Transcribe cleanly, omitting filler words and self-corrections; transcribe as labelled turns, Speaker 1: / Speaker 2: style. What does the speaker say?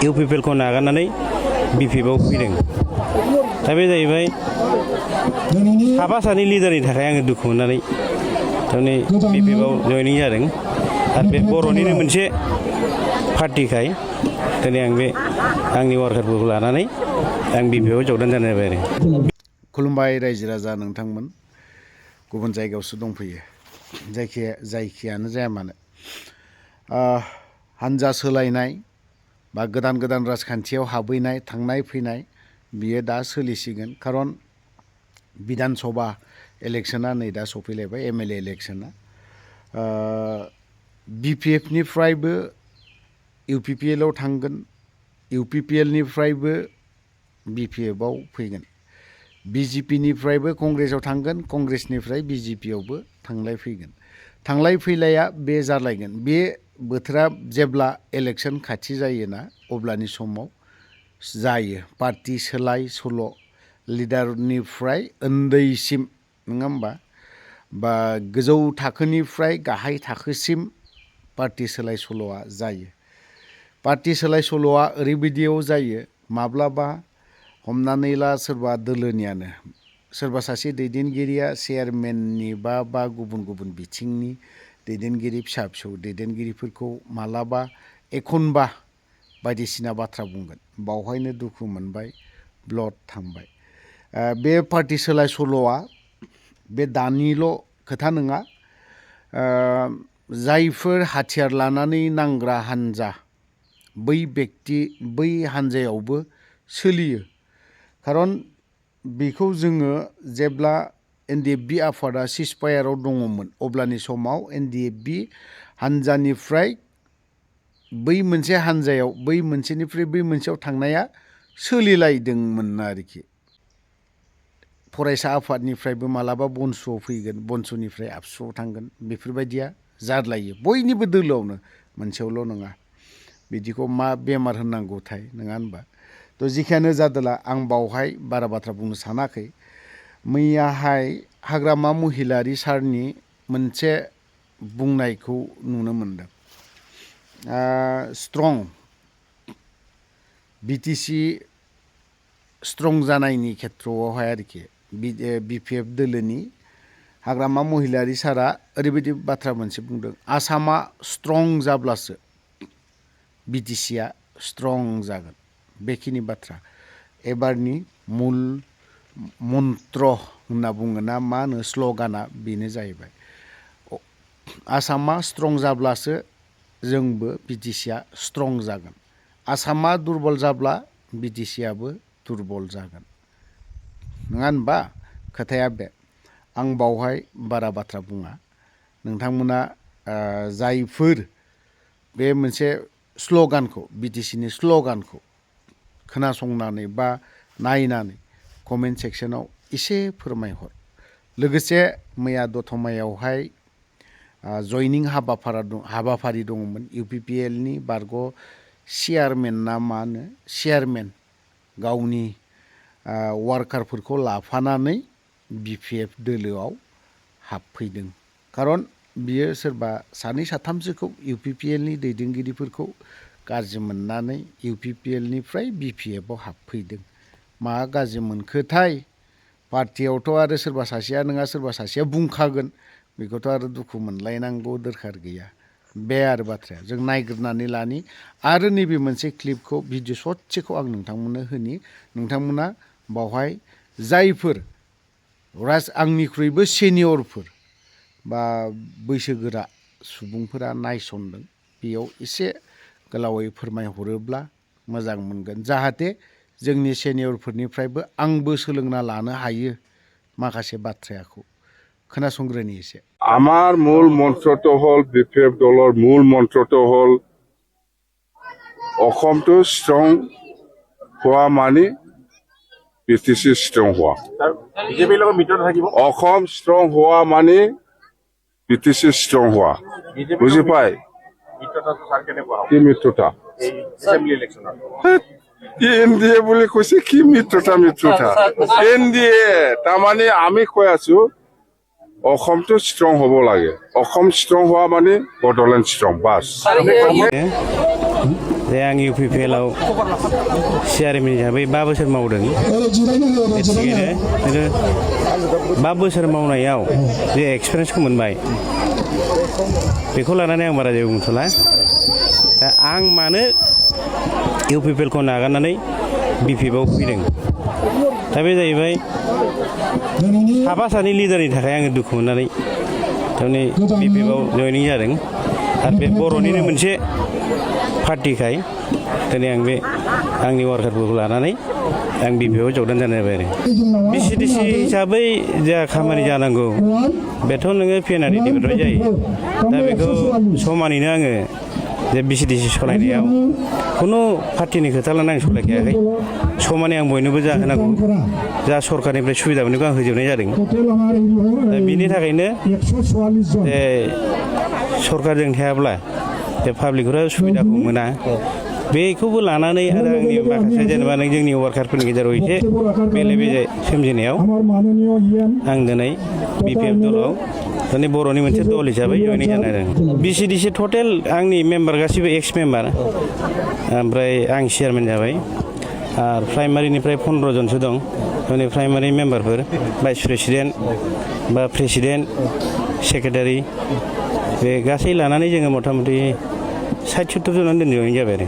Speaker 1: इउपिपिएलखौ नागारनानै बिपिएफआव फैदों दा बे जाहैबाय साफा सानै लिडारनि थाखाय आङो दुखु मोननानै थारमाने बिपिएफआव जयनिं जादों आरो बे बर'निनो मोनसे पार्टिखाय दिनै आं बे आंनि वार्कारफोरखौ लानानै आं बिपिएफआव जगदान जानाय जाबाय आरो
Speaker 2: खुलुमबाय रायजो राजा नोंथांमोन गुबुन जायगायावसो दंफैयो जायखियानो जाया मानो हानजा सोलायनाय बा गोदान गोदान राजखान्थियाव हाबहैनाय थांनाय फैनाय बियो दा सोलिसिगोन खारन बिधान सभा इलेक्शना नै दा सफैलायबाय एमएलए इलेक्शना बिपिएफनिफ्रायबो इउपिपिएलआव थांगोन इउपिपिएलनिफ्रायबो बिपिएफआव फैगोन बिजेपिनिफ्रायबो कंग्रेसआव थांगोन कंग्रेसनिफ्राय बिजेपियावबो थांलाय फैगोन थांलाय फैलाया बे जालायगोन बे बोथोरा जेब्ला इलेक्शन खाथि जायोना अब्लानि समाव जायो पार्टि सोलाय सोल' लिडारनिफ्राय उन्दैसिम नङा होमबा बा गोजौ थाखोनिफ्राय गाहाय थाखोसिम पार्टि सोलाय सोल'आ जायो पार्टि सोलाय सोल'आ ओरैबायदियाव जायो माब्लाबा हमनानै ला सोरबा दोलोनियानो सोरबा सासे दैदेनगिरिया चेयारमेननि बा गुबुन गुबुन बिथिंनि दैदेनगिरि फिसा फिसौ दैदेनगिरिफोरखौ मालाबा एखनबा बायदिसिना बाथ्रा बुंगोन बावहायनो दुखु मोनबाय ब्लड थांबाय बे पार्टि सोलाय सोल'आ बे दानिल' खोथा नङा जायफोर हाथियार लानानै नांग्रा हान्जा बै हान्जायावबो सोलियो खारन बेखौ जोङो जेब्ला एनडिएफबि आफादा सिजफायाराव दङमोन अब्लानि समाव एनडिएफबि हान्जानिफ्राय बै मोनसे हान्जायाव बै मोनसेनिफ्राय बै मोनसेयाव थांनाया सोलिलायदोंमोन आरोखि फरायसा आफादनिफ्रायबो मालाबा बनसुआव फैगोन बनसुनिफ्राय आबसुआव थांगोन बेफोरबायदिया जाद्लायो बयनिबो दोलोआवनो मोनसेयावल' नङा बिदिखौ मा बेमार होननांगौथाय नङा होनबा थ' जिखियानो जादोला आं बावहाय बारा बाथ्रा बुंनो सानाखै मैयाहाय हाग्रामा महिलारि सारनि मोनसे बुंनायखौ नुनो मोनदों स्ट्रं बिटिसि स्ट्रं जानायनि खेथ्रआवहाय आरोखि बिपिएफ दोलोनि हाग्रामा महिलारि सारा ओरैबायदि बाथ्रा मोनसे बुंदों आसामा स्ट्रं जाब्लासो बिटिसिआ स्ट्रं जागोन बेखिनि बाथ्रा एबारनि मुल मन्त्र होनना बुङोना मा होनो स्ल'गाना बेनो जाहैबाय आसामा स्ट्रं जाब्लासो जोंबो बिटिसिआ स्ट्रं जागोन आसामा दुरबल जाब्ला बिटिसिआबो दुरबल जागोन नङा होनबा खोथाया बे आं बावहाय बारा बाथ्रा बुङा नोंथांमोना जायफोर बे मोनसे स्ल'गानखौ बिटिसिनि स्ल'गानखौ खोनासंनानै बा नायनानै कमेन्ट सेक्सनाव एसे फोरमायहर लोगोसे मैया दतमायावहाय जयनिं हाबाफारि दङमोन इउपिपिएलनि बारग' चेयारमेन ना मा होनो चेयारमेन गावनि वार्कारफोरखौ लाफानानै बिपिएफ दोलोआव हाबफैदों खारन बियो सोरबा सानै साथामसोखौ इउपिपिएलनि दैदेनगिरिफोरखौ गाज्रि मोननानै इउपिपिएलनिफ्राय बिपिएफआव हाबफैदों मा गाज्रि मोनखोथाय पार्टियावथ' आरो सोरबा सासेया नङा सोरबा सासेया बुंखागोन बेखौथ' आरो दुखु मोनलायनांगौ दरखार गैया बे आरो बाथ्राया जों नायग्रोनानै लानि आरो नैबे मोनसे क्लिपखौ भिडिअ ससेखौ आं नोंथांमोननो होनि नोंथांमोना बावहाय जायफोर आंनिख्रुइबो सेनियरफोर बा बैसोगोरा सुबुंफोरा नायसनदों बेयाव एसे गोलावै फोरमायहरोब्ला मोजां मोनगोन जाहाथे जोंनि सेनियरफोरनिफ्रायबो आंबो सोलोंना लानो हायो माखासे बाथ्राखौ खोनासंग्रोनि एसे
Speaker 3: আমার মূল মন্ত্রটো হল বিপিএফ দলৰ মূল মন্ত্ৰটো হল অসমটো ষ্ট্ৰং হোৱা মানে বিটিচি ষ্ট্ৰং হোৱা
Speaker 4: বিজেপিৰ লগত মিত্ৰতা থাকিব
Speaker 3: অসম ষ্ট্ৰং হোৱা মানে বিটিচি ষ্ট্ৰং হোৱা বুজি পায়
Speaker 4: মিত্ৰতাটো ছাৰ কেনেকুৱা হ'ব
Speaker 3: কি মিত্ৰতা
Speaker 4: এই এছেম্বলি ইলেকশ্যনত
Speaker 3: এনডিএ বুলি কৈছে কি মিত্ৰতা এনডিএ তাৰমানে আমি কৈ আছো অসমটো ষ্ট্ৰং হ'ব লাগে অসম ষ্ট্ৰং হোৱা মানে বডলেণ্ড ষ্ট্ৰং বাছ
Speaker 1: जे आं UPPL-आव चेयारमेन हिसाबै 5 बोसोर मावदों थिगैनो 5 बोसोर मावनायाव जे एक्सपिरियेन्सखौ मोनबाय बेखौ लानानै आं बारा जेबो बुंथ'ला दा आं मानो UPPL-खौ नागारनानै BPF-आव फैदों दा बे जाहैबाय साफा सानै लिडारनि थाखाय आङो दुखु मोननानै थारमाने BPF-आव जयनिं जादों आरो बे बर'निनो मोनसे पार्टिखाय दिनै आं बे आंनि वार्कारफोरखौ लानानै आं BPF-आव जगदान जानाय जाबाय आरो BCDC हिसाबै जा खामानि जानांगौ बेथ' नोङो PNRD-निफ्राय जायो दा बेखौ समानैनो आङो जे BCDC सालायनायाव खुनु पार्टिनि खोथा लानानै आं सालायखायाखै समानै आं बयनोबो जाहोनांगौ जा सरकारनिफ्राय सुबिदा मोननायखौ आं होजोबनाय जादों दा बिनि थाखायनो सरकारजों थायाब्ला बे पाब्लिकफोरा सुबिदाखौ मोना बेखौबो लानानै आरो आंनि माखासे जेनेबा नों जोंनि वार्कारफोरनि गेजेराव एसे बेले बेजे सोमजिनायाव आं दिनै BPF दलाव दिनै बर'नि मोनसे दल हिसाबै जयनिं जानाय जादों BCDC टटेल आंनि मेम्बार गासिबो एक्स मेम्बार ओमफ्राय आं चेयारमेन जाबाय आरो प्राइमारिनिफ्राय 15 जनसो दं माने प्राइमारि मेम्बारफोर भाइस प्रेसिडेन्ट बा प्रेसिडेन्ट सेक्रेटारि बे गासै लानानै जोङो मथा मथि 60-70 जनानो जयनिं जाबाय आरो